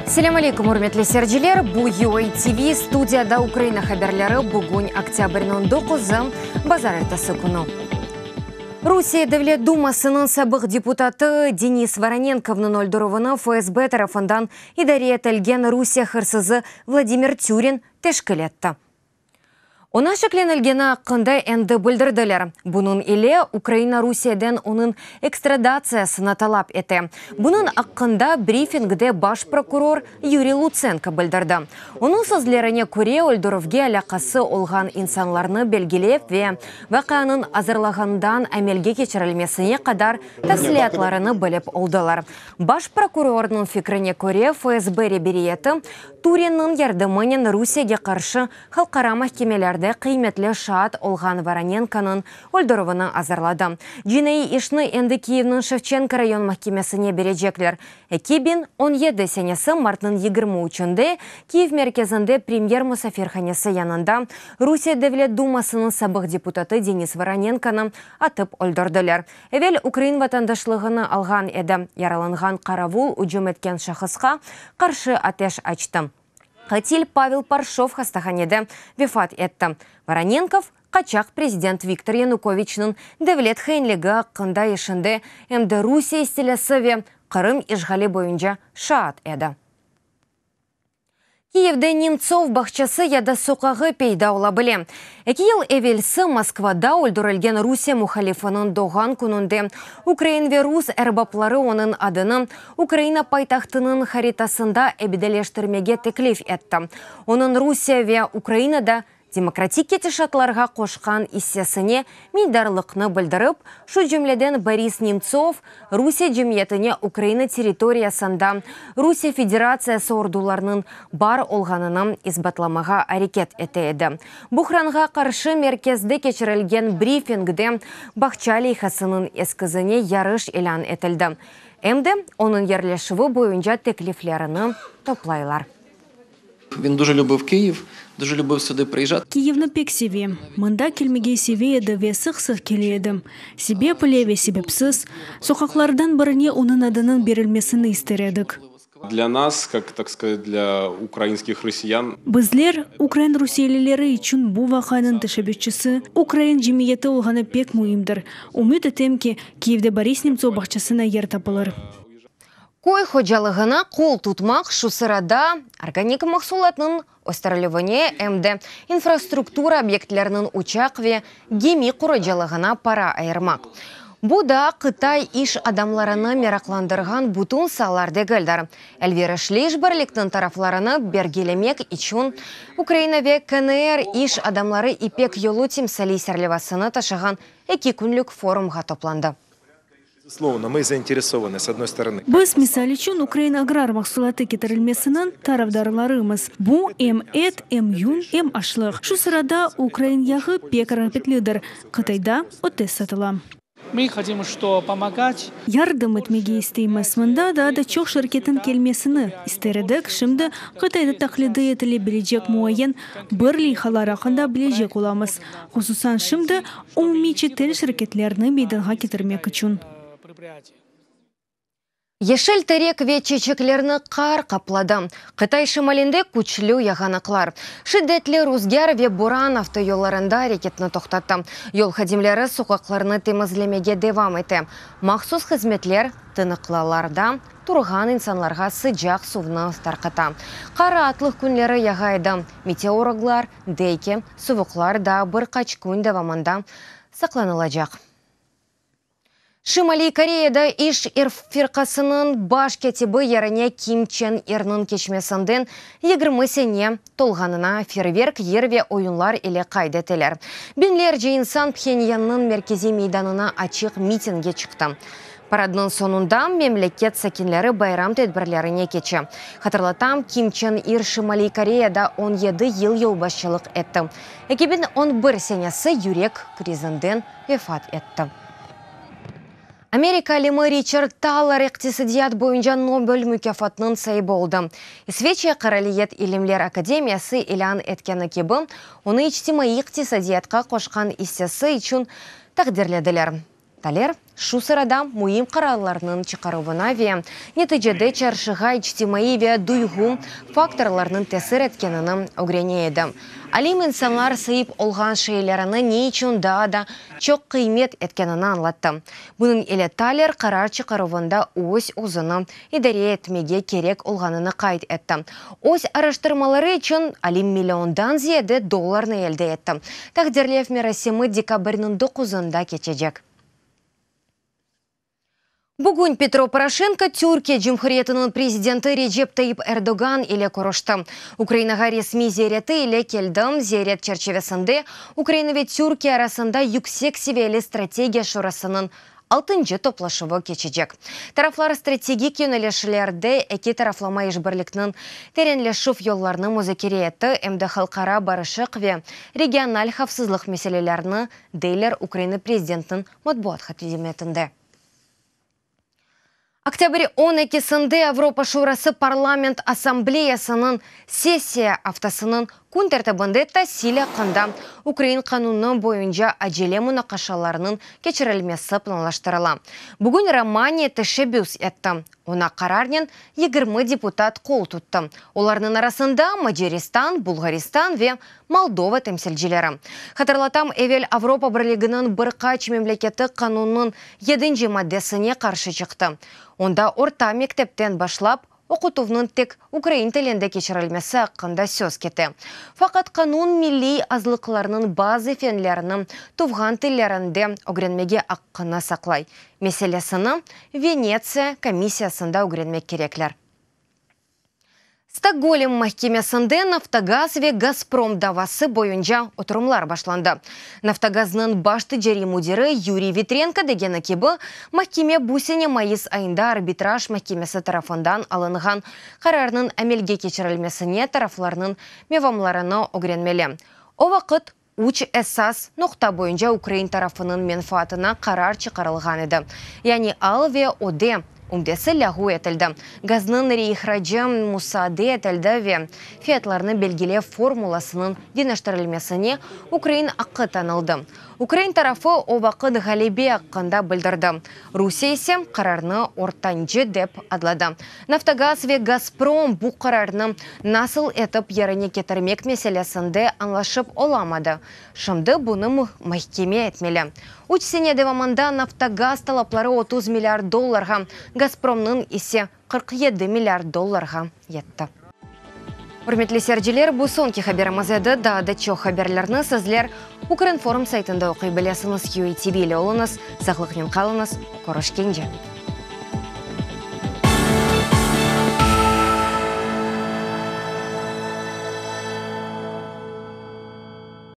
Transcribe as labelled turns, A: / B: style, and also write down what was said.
A: Selâm aleyküm, ürmetli seyirciler! Bu UA TV, studiyada Ukraina haberleri, bugün oktâbrniñ doquzı, bazarertesi künü. Rusiye Devlet Dumasınıñ sabıq deputatı Denis Voronenkovnıñ öldürüvini FSB tarafından idare etilgen Rusiye hırsızı Vladimir Türin teşkil etti. Oña şeklenilgeni aqqında endi bildirdiler. Bunıñ ile Ukraina Rusiyeden onıñ ekstradatsiyasını talap ete. Bunıñ aqqında brifingde baş prokuror Yuriy Lutsenko bildirdi. Onıñ sözlerine köre, öldürüvge alâqası olğan insanlarnı belgilev ve vaqianıñ azırlağından amelge keçirilmesine qadar tafsilâtlarını bilip oldılar. Baş prokurornıñ fikrine köre, FSB reberiyeti Turinniñ yardımınen Rusiyege qarşı halqara mahkemelerde qıymetli şaat olğan Voronenkonıñ öldürüvini azırladı. Cinaiy işni endi Kiyevniñ Şevçenko rayon mahkemesine berecekler. 2017 senesi martnıñ 23-nde Kiyev merkezinde Premyer musafirhanesi yanında Rusiye Devlet Dumasınıñ sabıq deputatı Denis Voronenkonı atıp öldürdiler. Evel ukrain vatandaşlığını alğan edi. Yaralanğan qaravul ücüm etken şahısqa qarşı ateş açtı. Qatil Pavel Parşov hastahanede vefat etti. Voronenkov, qaçaq prezident Viktor Yanukoviçniñ devlet hainligi aqqında işinde em de Rusiye istilâsı ve Qırım işğali boyunca şaat edi. Kiyevde Nemtsov bağçası ya da soqağı peyda ola bile. Eki yıl evelsi Moskvada öldürilgen Rusiye muhalifiniñ doğğan kününde ukrain ve rus erbapları onıñ adını Ukraina paytahtınıñ haritasında ebedileştirmege teklif etti. Onıñ Rusiye ve Ukrainada demokratik ketişatlarğa qoşqan issesine minnetdarlıqnı bildirip, şu cümleden Boris Nemtsov Rusiye cemiyetine Ukraina territoriyasında Rusiye Federatsiyası ordularınıñ bar olğanını isbatlamağa areket ete edi. Buhranğa qarşı merkezde keçirilgen brifingde bağça leyhasınıñ eskizine yarış ilân etildi, em de onıñ yerleşüvi boyunca tekliflerini toplaylar.
B: Він дуже любив Київ, дуже любив сюди приїжджати.
C: Kiyevni pek seve, mında kelmege seve edi ve sıq-sıq kele edi. Sebep ile ve sebepsiz. Soqaqlardan birine onıñ adınıñ berilmesini ister edik.
D: Для нас, как, так сказать, для украинских россиян.
C: Bizler, ukrain rusiyelileri içün bu vaqianıñ teşebbüsçisi ukrain cemiyeti olğanı pek müimdir. Ümüt etem ki, Kiyevde Boris Nemtsov bağçasına yer tapılır.
A: Köy hocalığına qol tutmaq, şu sırada organik mahsulatnıñ österilüvine, em de infrastruktura obyektleriniñ uçaq ve gemi qurucılığına para ayırmaq. Bu da Qıtay iş adamlarını meraqlandırğan bütün saalar degildir. Elverişli işbirlikniñ taraflarını belgilemek içün Ukraina ve KNR iş adamları İpek yolu timsaliy serlevasını taşığan eki künlük forumğa toplandı.
E: Безусловно, мы заинтересованы, с одной стороны.
C: Biz, misal içün, ukrain agrar mahsulatı ketirilmesiniñ tarafdarlarımız. Bu, em et, em yün, em aşlıq. Şu sırada, ukrain yağı pek rağbetlidir, Qıtayda o tez satıla.
F: Мы хотим что помогать.
C: Yardım etmege isteymiz. Mında daa da çoq şirketniñ kelmesini ister edik. Şimdi Qıtayda taqlidi etile bilecek muayyen bir leyhalar aqqında bilecek olamız. Hususan şimdi, umumiy çetel şirketlerni meydanğa ketirmek içün.
A: Yeşil terek ve çeçeklerni qar qapladı. Qıtay şimalinde küçlü yağanaqlar, şiddetli ruzgâr ve boran avtoyollarında areketni toqtattı. Yol hadimleri soqaqlarnı temizlemege devam ete. Mahsus hızmetler tınıqlılarda turğan insanlarğa sıcaq suvnı tarqata. Qar raatlıq künleri yağa edi. Meteorologlar dey ki, suvuqlar daa bir qaç kün devamında saqlanılacaq. Şimaliy Koreyada İş firqasınıñ baş kâtibi yerine Kim Çen İrniñ keçmesinden 20 sene tolğanına feyerverk, yır ve oyunlar ile qayd eteler. Biñlerce insan Phenyannıñ merkeziy meydanına açıq mitingge çıqtı. Paradnıñ soñunda memleket sakinleri bayram tedbirlerine keçe. Hatırlatam, Kim Çen Ir Şimaliy Koreyada 17 yıl yolbaşçılıq etti. 2011 senesi yürek krizinden vefat etti. Amerika alimi Riçard Taler iqtisadiyat boyunca Nobel mukâfatınıñ saibi oldı. İsveçiya Qıraliyet ilimler akademiyası ilân etkeni kibi, onı içtimaiy iqtisadiyatqa qoşqan issesi içün taqdirlediler. Taler, şu sırada müim qararlarnıñ çıqaruvına ve neticede çarşığa içtimaiy ve duyğu faktorlarnıñ tesir etkenini ögrene edi. Alim insanlar saip olğan şeylerini ne içün daa da çoq qıymet etkenini añlattı. Bunıñ ile Taler qarar çıqaruvında öz-özüni idare etmege kerek olğanını qayd etti. Öz araştırmaları içün alim milliondan ziyade dollarnı elde etti. Taqdirlev merasimi dekabrniñ doquzında keçecek. Bugün Petro Poroşenko Türkiye Cumhuriyetiniñ prezidenti Recep Tayyip Erdoğan ile körüşti. Ukrainağa resmiy ziyareti ile keldi. Ziyaret çerçivesinde Ukraina ve Türkiye arasında yüksek seviyeli strategiya şurasınıñ altıncı toplaşuvı keçecek. Taraflar strategik yönelişlerde eki taraflama işbirlikniñ terenleşüv yollarını muzakere etti, em de halqara barışıq ve regional havfsızlıq meselelerini, deyler Ukraina prezidentiniñ matbuat hızmetinde. Oktâbr on ekisinde Avropa Şurası Parlament Assambleyasınıñ sessiya aftasınıñ kün tertibinde tasil aqqında ukrain qanunı boyunca acele munaqaşalarnıñ keçirilmesi planlaştırıla. Bugün Romaniya teşebbüs etti. Oña qararnen 20 deputat qol tuttı, olarnıñ arasında Macaristan, Bulğaristan ve Moldova temsilcileri. Hatırlatam, evel Avropa Birliginiñ bir qaç memleketi qanunnıñ yedinci maddesine qarşı çıqtı, onda orta mektepten başlap oqutuvnıñ tek ukrain tilinde keçirilmesi aqqında söz kete. Faqat qanun milliy azlıqlarnıñ bazı fenlerini tuvğan tillerinde ögrenmege aqqını saqlay. Meselesini Venetsiya komissiyasında ögrenmek kerekler. Stokgolm mahkemesinde Naftogaz ve Gazprom davası boyunca oturımlar başlandı. Naftogaznıñ baş ticariy müdiri Yuriy Vitrenko degeni kibi, mahkeme bu sene mayıs ayında arbitraj mahkemesi tarafından alınğan qararnıñ amelge keçirilmesine taraflarnıñ mevamlarını ögrenmeli. O vaqıt üç esas noqta boyunca ukrain tarafınıñ menfaatına qarar çıqarılğan edi, yani al ve öde ümdesi lâğu etildi, gaznıñ reihracı musaade etildi ve fiyatlarnı belgilev formulasınıñ deñiştirilmesine ukrain aqqı tanıldı. Ukrain tarafı o vaqıt ğalebe aqqında bildirdi, Rusiye ise qararnı ortancı dep adladı. Naftogaz ve Gazprom bu qararnı nasıl etip yerine ketirmek meselesinde añlaşıp olamadı. Şimdi bunı mahkeme etmeli. Üç sene devamında Naftogaz talapları 30 milliard dollarğa, Gazpromnıñ ise 47 milliard dollarğa yetti. Ürmetli seyirciler, bu soñki haberimiz edi. Daa da çoq haberlerni sizler Ukrinform saytında oquy bilesiñiz. UATV ile oluñız, sağlıqnen qalıñız, körüşkence!